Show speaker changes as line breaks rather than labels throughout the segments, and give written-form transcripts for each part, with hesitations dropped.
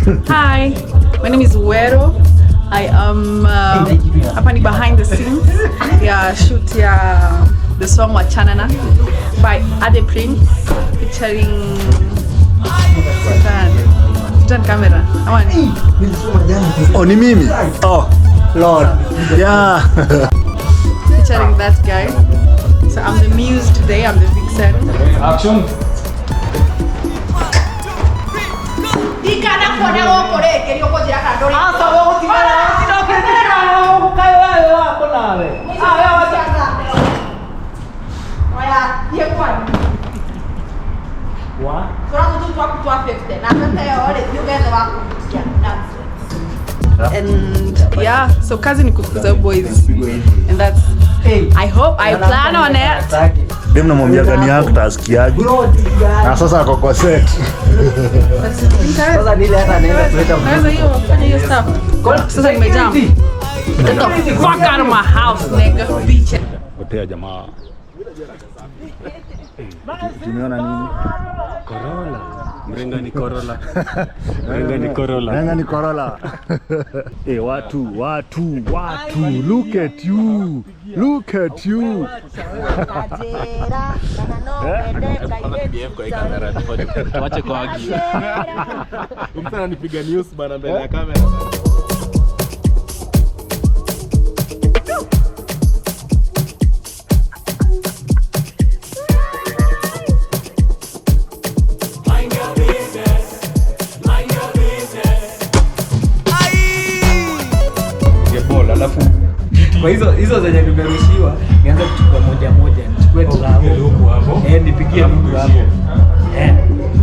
Hi, my name is Wero. I am hapa ni behind the scenes ya shoot ya the song Wachanana by Ade Prince featuring Titan. Titan camera. Ama ni
Oh, ni mimi. Oh, Lord. Yeah.
featuring that guy. So I'm the muse today, I'm the vixen.
Action.
And yeah, so kazi ni kufukuza boys. And that's I hope I plan on it.
Dem namwambiaga ni actor asikiaje. Na sasa ako kwa set.
Sasa nile hata anaweza kuleta
Naweza hiyo fanya hiyo stuff. Sasa nimejam. Get the fuck out of my house, nigga. Bitch.
Potea jamaa. Tumeona nini?
Corolla. Mrenga ni Corolla. Mrenga ni Corolla.
Renga ni Corolla. Eh, watu, watu, watu. Look at you. Look at you.
Tuache kwa agi.
Mtu ananipiga news bana mbele ya kamera. Ball, alafu
Kwa hizo hizo zenye nimerushiwa, nianze kuchukua moja moja, nichukue
upige luku hapo.
Eh, nipigie
Alafu
luku hapo.
tuishie.
Eh.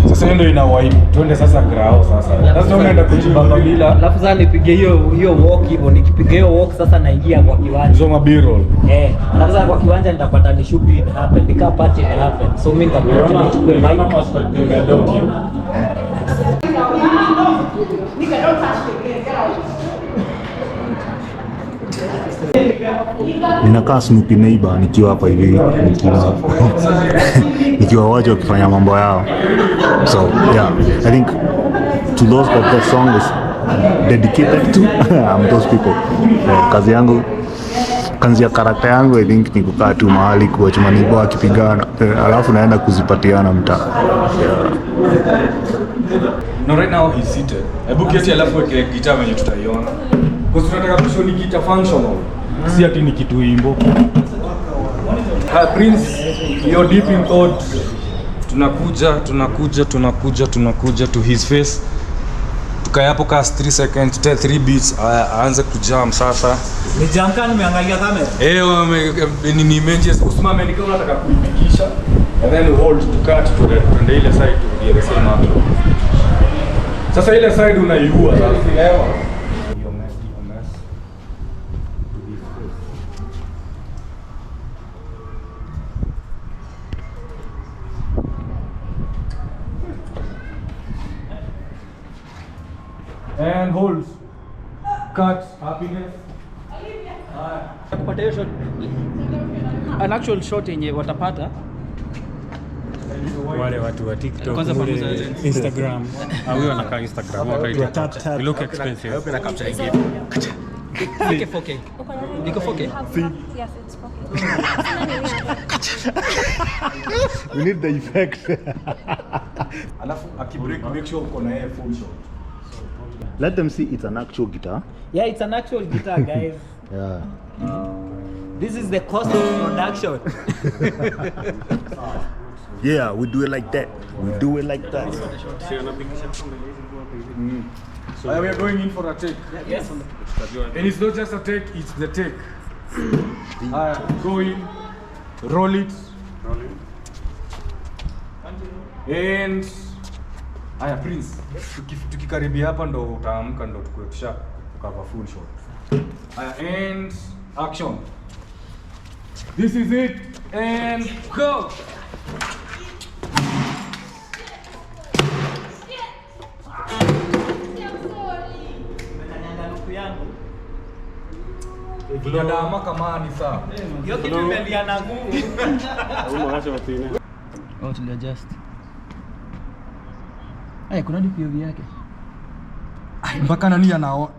Sasa hiyo ndio inawaibu. Twende sasa grao sasa. Sasa unaenda kujibamba bila
Alafu sasa nipige hiyo hiyo walk hivyo, nikipiga hiyo walk sasa naingia kwa kiwanja.
hizo mabiroll.
Eh, alafu sasa kwa kiwanja nitapata ni shughuli ime happen, nikaa party ime happen. So mimi nitakuja nichukue mic.
Ninakaa Snoopy neighbor nikiwa hapa hivi nikiwa nikiwa wacha wakifanya mambo yao. So yeah, I think to those that the song is dedicated to I'm those people. Eh, kazi yangu kazi ya karakta yangu I think ni kukaa tu mahali kuwatch maneighbor wakipigana, eh, alafu naenda kuzipatiana mtaa.
No, right now he's seated. Hebu keti alafu weke guitar venye tutaiona. Kwa sababu tunataka kushow ni guitar functional. Si ati ni kitu imbo. Ha, Prince, you're deep in thought. Tunakuja, tunakuja, tunakuja, tunakuja to his face. Tukae hapo ka 3 seconds, 3 beats, aanze kujam sasa.
Nijiamka nimeangalia kamera.
Eh, ni images usimame ni kama unataka kuipigisha and then hold to cut to the tuende ile side turudie the same action. Sasa ile side unaiua sasa. Your mess, your mess. To his face. And hold. Cut. Happiness.
Kupata hiyo shot, an actual shot yenye watapata
Wale watu wa TikTok,
Kwanza
mule
pamoja na-
Instagram. Ah, huyo anakaa Instagram, huyo hakai TikTok. You look expensive.
Ike 4K. Iko 4K?
Yes, it's 4K.
We need the effect.
Alafu akibreak make sure uko na yeye full shot.
Let them see it's an actual guitar.
Yeah, it's an actual guitar, guys.
Yeah.
This is the cost of production.
Yeah, we do it like that. We do it like that.
So we are going in for a take.
Yes.
And it's not just a take, it's the take. Haya, go in, roll it. Roll it. And haya Prince, tukikaribia hapa ndo utaamka ndo tukue tusha cover full shot. Haya and action. This is it and go. Binadamu kama ni sawa.
Hiyo kitu imelia na nguvu. Oh, tuliadjust. Ay, kuna hadi POV yake.
Mpaka nani anao.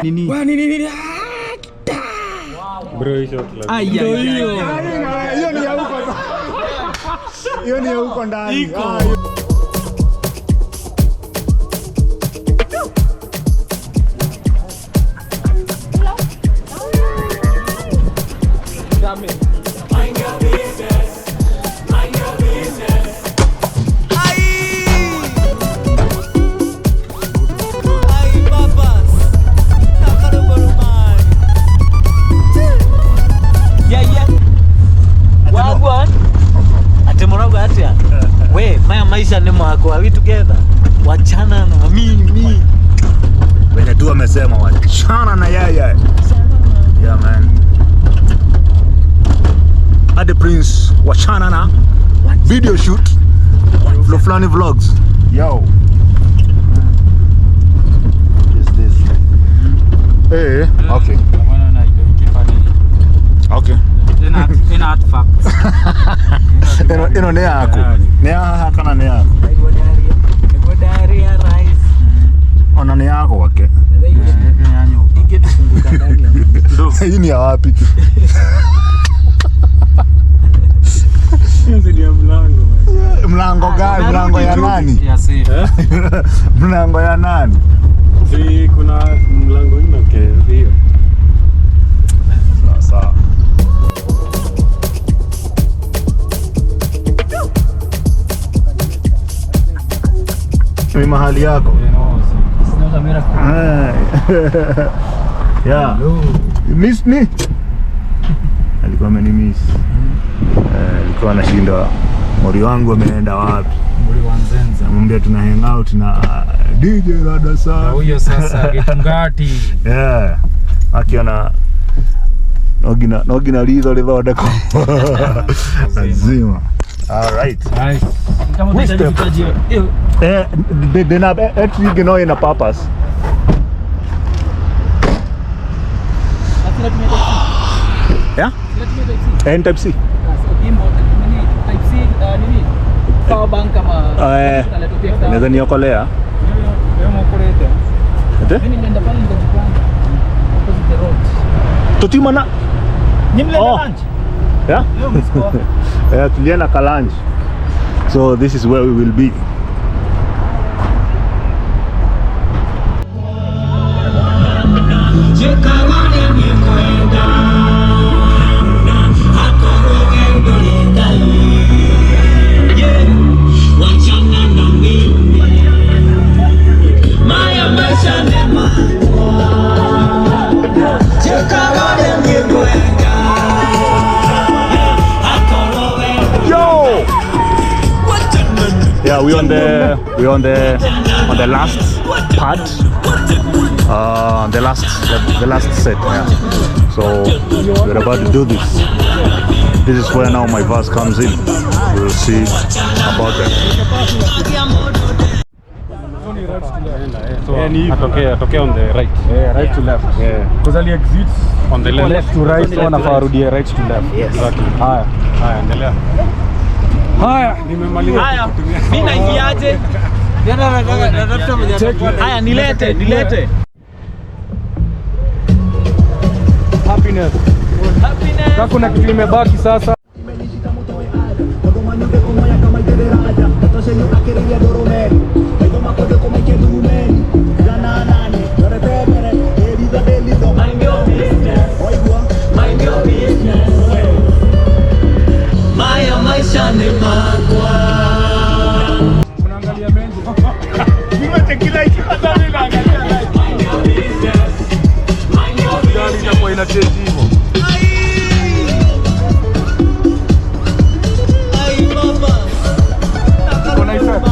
Nini?
Wa nini nini?
Bro, hiyo shot lazima.
Ndio hiyo.
Hiyo ni ya huko. Hiyo ni ya huko ndani.
Iko.
Yeah, yeah. Wagwan. Ate murago atia. We, maya maisha ni mwako. Are we together? Wachana na mimi.
Wenye tu wamesema wachana na yeye. Yeah man. Ade Prince wachana na video shoot. Flowflani vlogs. Yo. What is this? Hey, okay. Okay. Ino nĩ yaku. Nĩ ya haha kana nĩ yaku? Ona nĩ ya gwake. Hii ni ya wapi? Mlango gani? Mlango ya nani? Mlango ya nani?
Si kuna mlango ino hiyo.
Sawa sawa. Ni mahali yako. Hey. Yeah. You missed me? Alikuwa amenimiss. Alikuwa anashindwa mori wangu ameenda wapi? Namwambia tuna hang out na DJ Rada Safi.
Huyo sasa Gitungati.
Yeah. Akiona nogina ritho rithondekwo lazima. All right.
Nice.
Kama utahitaji kutaji hiyo.
Ndina entry ingĩ no ĩna purpose. Yeah? N type C. Naweza niokolea. Ate? Tutima na
Ni mlienda lunch?
Yeah? Yeah, tulienda ka lunch. So this is where we will be. Yo! Yeah, we on the last part. The last set. Yeah. So we're about to do this. This is where now my verse comes in. We'll see about that.
Atokea atokea on the right.
Yeah, right to left.
Yeah.
Because ali exit
On the left.
Left to right, so anafaa arudie right to left.
Yes.
Exactly.
Haya.
Haya, endelea.
Haya.
Nimemaliza
Haya,
kutumia.
mimi naingiaje? Haya, nilete, nilete.
Happiness.
Happiness.
Kama kuna kitu imebaki sasa.
Mind your business. Mind your business. Maya maisha ni makwa.
Unaangalia mengi. Hata mimi naangalia light. Gari itakuwa ina change hivyo. Kuna effect.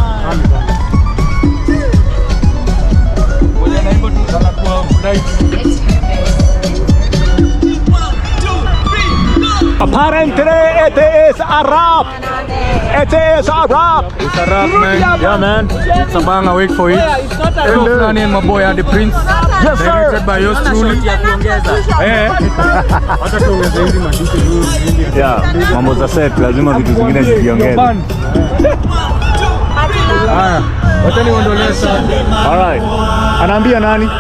Mwenye anaimba tu anakuwa bright.
Apparently it is a wrap. It is a wrap.
It's a wrap, man.
Yeah, man.
It's a banger. Wait for it.
It's not a
Hello, Flani and my boy Ade Prince.
Yes, sir.
Directed by yours truly. Eh.
Hata tuongeze hizi maduke juu.
Yeah, mambo za set lazima vitu zingine zijiongeze.
Haya. Wacha niondolee sana.
Alright. Anaambia nani?